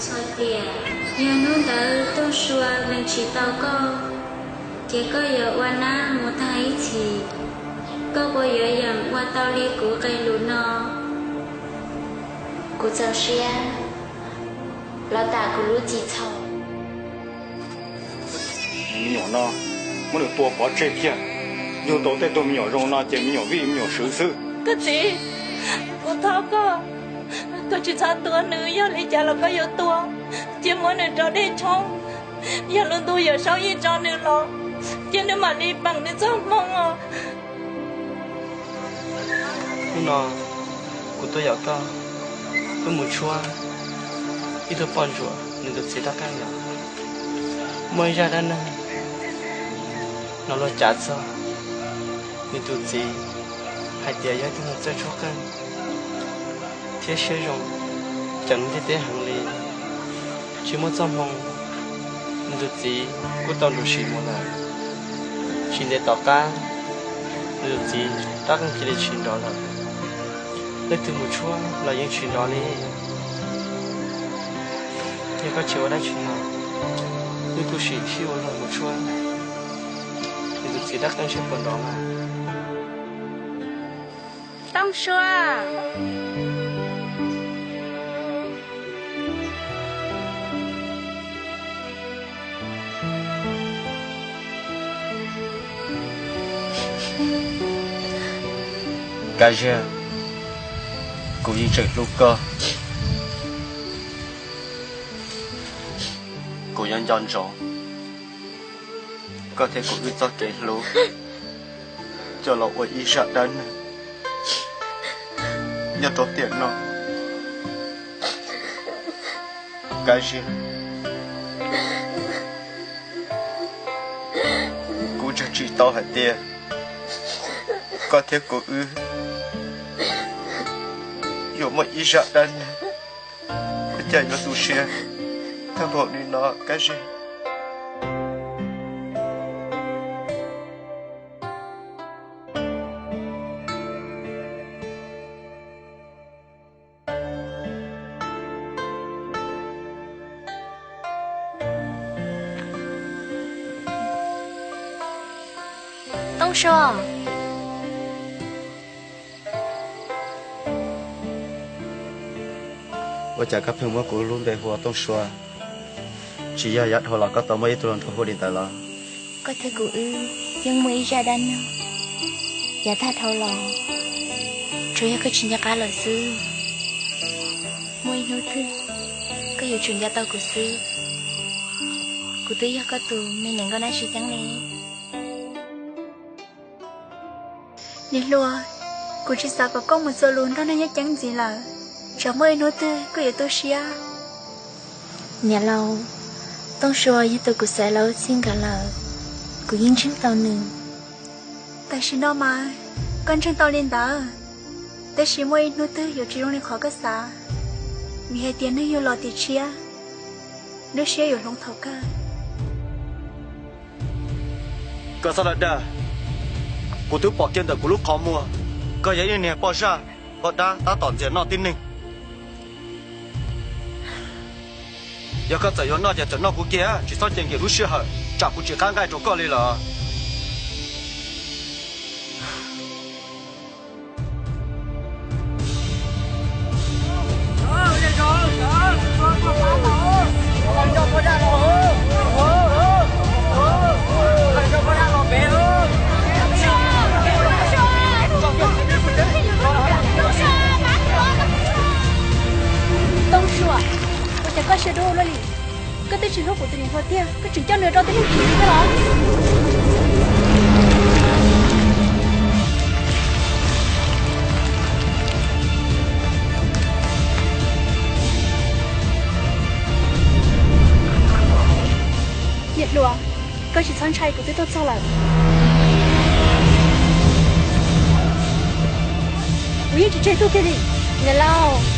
Txhua tiam, yog hnub ntawd Tooj Sua lees tsis tau koj, ces koj yuav ua nab mus tag ib txhis. Koj puas yuav yeem ua tau li kuv qee lus no? Kuv txaus siab los tam kuv lub txim txhaum. Me nyuam no, muab nws tua pov tseg kiag. Yug tau tej tug me nyuam zoo no ces me nyuam vij me nyuam swv xwb. Koj txiv, kuv thov koj, koj tsis txhob tua nws, yog li cas los koj yuav tua, cia muab nws rau dej tshoob. Yog lub ntuj Yawm Saub yeej tso nws los, cia nws mam li peem nws txoj hmoo os. Hnub no kuv tuaj yaum koj, wb mus tshuab ib tug poj ntsuam nws tus txiv rab qeej los. Muaj ib zaj dab neeg no luag cav txog nws tus txiv hais tias yog ib tug neeg txawj tshuab qeej thiab siab zoo, ceev ntiaj teb heev li, tsis muaj txoj hmoo. Nws tus txiv kuj tau nrug sim mus lawm. Tsis ntev tom qab, nws tus txiv rab qeej cia li tshis nrov lawm. Leej twg mus tshuab los yeej tshis nrov li. Yog koj tsis ua dab tsi no, wb kuj sim sib ua luag mus tshuab, nws tus txiv rab qeej seb puas nrov mas. Tooj Sua. Kab Ziag, kuv yeej tseem hlub koj. Kuv yuav nco ntsoov koj thiab kuv wb txoj kev hlub coj los ua ib zaj dab neeg nyob rau tiam no. Kab Ziag, kuv ntseeg tsis tau hais tias koj thiab kuv wb yuav muaj ib zaj dab neeg. Ua cas yuav tu siab tag npaum li no, Kab Ziag? Tooj Sua. Ua cas koj pheej muab kuv lub npe hu ua Tooj Sua? Tsis yog yav dhau los koj tau muaj ib tug hluas nraug hu li ntawd los? Koj thiab kuv wb yeej muaj ib zaj dab neeg yav tag dhau los, tsuas yog koj tsis nco qab lawm xwb. Muaj ib hnub twg koj yuav tsum nco tau kuv xwb. Kuv twb yog koj tus me niam nkauj nab tsis ceeb li. Niam hluas, kuv tsis xav kom koj mus txuas lus nrog neeg nyob ceeb ntxiv lawm, tsam muaj ib hnub twg koj yuav tu siab. Niam laus, Tooj Sua yog tus kuv xaiv los ua txij nkawm lawm, kuv yeej ntseeg tau nws. Tam sim no mas koj ntseeg tau li ntawd, tab sis muaj ib hnub twg yuav tsis zoo li qhov koj xav, vim hais tias neeg yug los tiam tshiab, lub siab yuav hloov thaum kawg. Koj txhob dag dag, kuv twb pom kiag ntawm kuv lub qhov muag, koj yog ib niag poj zaj poj dab tab tom ntxias noj tib neeg. Yog koj txawm yuav noj ces txawm noj kuv kiag, tsis txhob cem nkim lub sij hawm, tsam kuv tsis qab nqaij rau koj li lawm. Tooj Sua, ua cas koj siab dub luaj li? Koj twb tsis hlub kuv tus niam hluas tiag, koj tseem coj nws rau tib neeg phim li thiab los? Niam hluas, koj tsis txhob ntshai, kuv twb tuaj txog lawm. Kuv yeej tsis tseg tuaj kiag li. Niam laus,